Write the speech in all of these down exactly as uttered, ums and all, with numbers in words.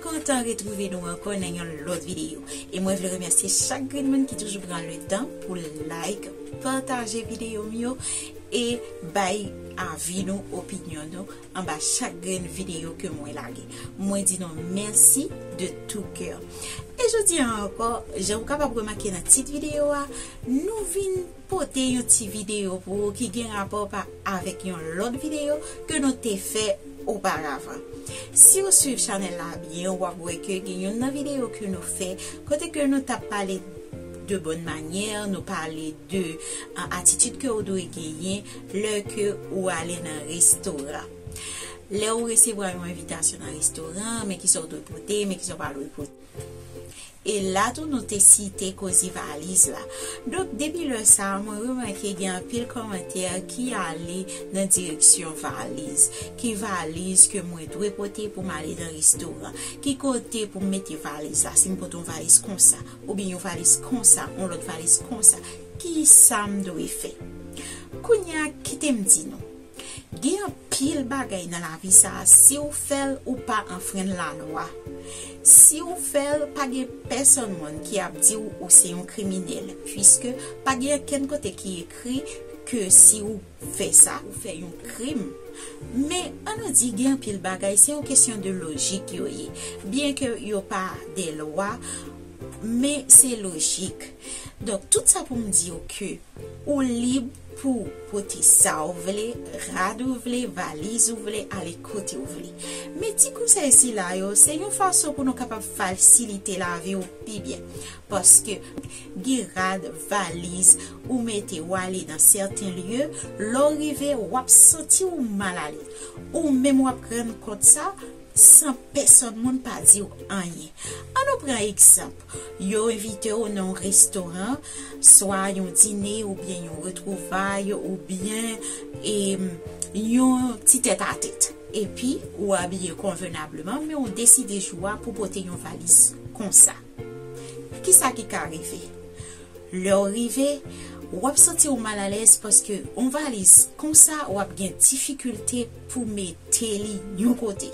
Kontan retwouve nou ankò nan yon lòt videyo. E mwen vle remèsye chak grenn moun ki toujou pran le tan pou like, pataje videyo m yo e bay avi nou, opinyon nou anba chak grenn videyo ke mwen lage. Mwen di nou mèsi de tout cœur. E jodi a ankò, jan ou kapab remake nan tit videyo a, nou vin pote yon ti videyo pou ou ki gen rapò pa avèk yon lòt videyo ke nou te fè oparavan. Si ou swiv chanèl la byen, w ap wè ke gen youn nan videyo ke nou fè kote ke nou t ap pale de bòn manyè, nou pale de, a, atitid ke ou dwe genyen lè ke ou ale nan restoran. Lè ou resevwa yon envitasyon nan restoran, men kisa ou dwe pote, men kisa ou pa dwe pote. E la tou nou te site koze valiz la. Donk, depi lè sa a, mwen remake gen anpil kòmantè ki ale nan direksyon valiz. Ki valiz ke mwen dwe pote pou m ale nan restoran? Ki kote pou m mete valiz la? Si m pote yon valiz konsa, oubyen yon valiz konsa, yon lòt valiz konsa, kisa m dwe fè? Kounye a, kite m di nou. Gen anpil bagay nan lavi sa a, si w fè l, ou pa anfrenn lalwa. Si w fè l, pa gen pèsonn moun ki ap di w ou se yon kriminèl, piske pa gen okenn kote ki ekri ke si w fè sa, ou fè yon krim. Men, ann nou di, gen anpil bagay, se yon kesyon de lojik yo ye. Byen ke yo pa de lwa, men se lojik. Donk, tout sa pou m di w ke ou lib pou pote sa w vle, rad ou vle, valiz ou vle, ale kote w vle. Men ti konsèy sila yo, se yon fason pou nou kapab fasilite lavi w pi byen. Paske gen rad, valiz, ou mete w ale nan sèten lye, lè w rive, w ap santi w malalèz. Ou menm w ap rann kont sa, san pèsonn moun pa di w anyen. Ann nou pran egzanp, yo envite w nan yon restoran, swa yon dine, oubyen yon retwouvay, oubyen, em, yon ti tètatèt. Epi, ou abiye konvenableman, men ou deside jou a pou pote yon valiz konsa. Kisa ki ka rive? Lè w rive, w ap santi w malalèz paske yon valiz konsa, w ap gen difikilte pou mete li yon kote.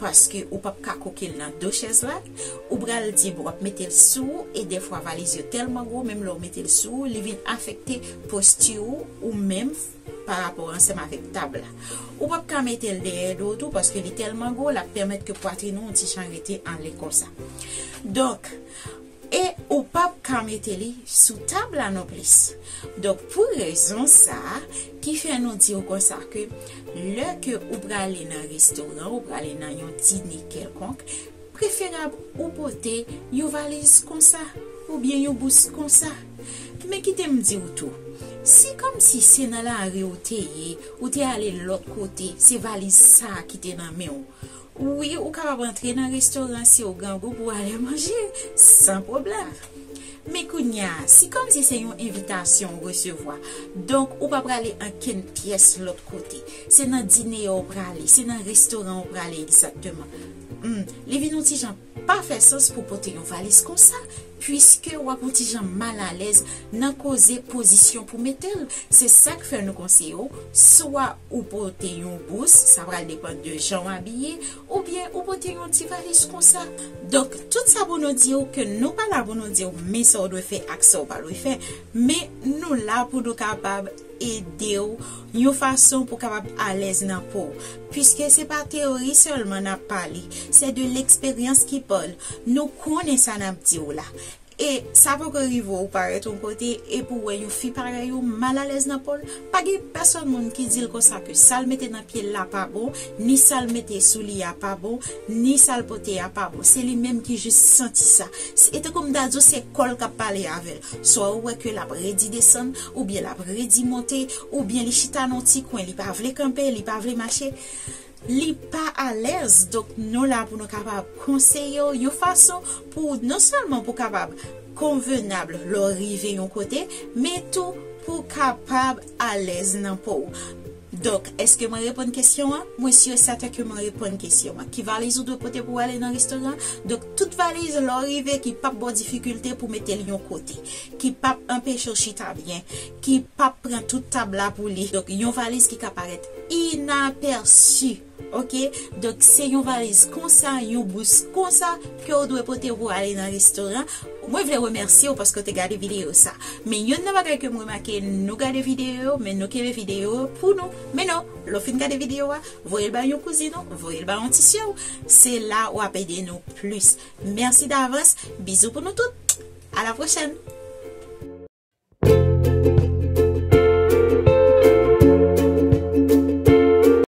Paske ou p ap ka koke l nan do chèz la, ou pral di, bon, w ap mete l sou ou, e dèfwa valiz yo tèlman gwo, menm lè w mete l sou ou, li vin afekte posti ou, ou menm, pa rapò ansanm avèk tab la. Ou p ap ka mete l dèyè do w tou, paske li tèlman gwo, l ap pèmèt ke pwatrin ou yon ti jan rete anlè konsa. Donk, e ou p ap ka mete li sou tab la nonplis. Donk, pou rezon sa a, ki fè nou di w konsa ke lè ke ou prale nan restoran, ou prale nan yon dine kèlkonk, preferab ou pote yon valiz konsa, oubyen yon bous konsa. Men kite m di w tou, si kòmsi se nan lari ou te ye, ou te ale lòt kote, se valiz sa a ki te nan men w. Wi, ou kapab antre nan restoran si w grangou pou w ale manje, san pwoblèm. Men kounye a, si kòmsi se yon envitasyon ou resevwa, donk ou pa prale ankenn pyès lòt kote. Se nan dine a ou prale, se nan restoran ou prale egzakteman. Hmm, li vin yon ti jan pa fè sans pou pote yon valiz konsa, piske w ap yon ti jan malalèz nan koze pozisyon pou mete l. Se sa k fè nou konseye w, swa ou pote yon bous, sa pral depann de jan w abiye, oubyen ou pote yon ti valiz konsa. Donk, tout sa pou nou di w ke nou pa la pou nou di w men sa w dwe fè ak sa w pa dwe fè, men nou la pou nou kapab ede w yon fason pou kapab alèz nan po w. Piske se pa teyori sèlman n ap pale, se de leksperyans ki pale. Nou konnen sa n ap di w la. E sa poko rive w parèt yon kote, e pou w wè yon fi parèy ou malalèz nan po l, pa gen pèsonn moun ki di l konsa ke sa l mete nan pye l la pa bon, ni sa l mete sou li a pa bon, ni sa l pote a pa bon. Se li menm ki jis santi sa. Se, e tankou m ta di w, se kò l k ap pale avè l. Swa ou wè ke l ap redi desann, oubyen l ap redi monte, oubyen li chita nan yon ti kwen, li pa vle kanpe, li pa vle mache. Li pa alèz, donk nou la pou nou kapab konseye w yon fason pou non sèlman pou kapab konvenab lè w rive yon kote, men tou pou kapab alèz nan po w. Donk, èske mwen reponn kesyon an? Mwen si e sèten ke mwen reponn kesyon an. Ki valiz ou dwe pote pou w ale nan restoran? Donk, tout valiz lè w rive ki p ap ba w difikilte pou mete l yon kote, ki p ap anpeche w chita byen, ki p ap pran tout tab la pou li. Donk, yon valiz ki ka parèt inapèsi. Ok, donk se yon valiz konsa, yon bous konsa ke w dwe pote pou ale nan restoran. Mwen vle remèsye w paske w te gade videyo sa. Men yonn nan bagay ke m remake, nou gade videyo yo, men nou kenbe videyo yo pou nou. Men non, lè w fin gade videyo a, voye l bay yon kouzin ou, voye l bay yon ti sè w. Se la w ap ede nou plis. Mèsi davans, bizou pou nou tout. A la pwochèn!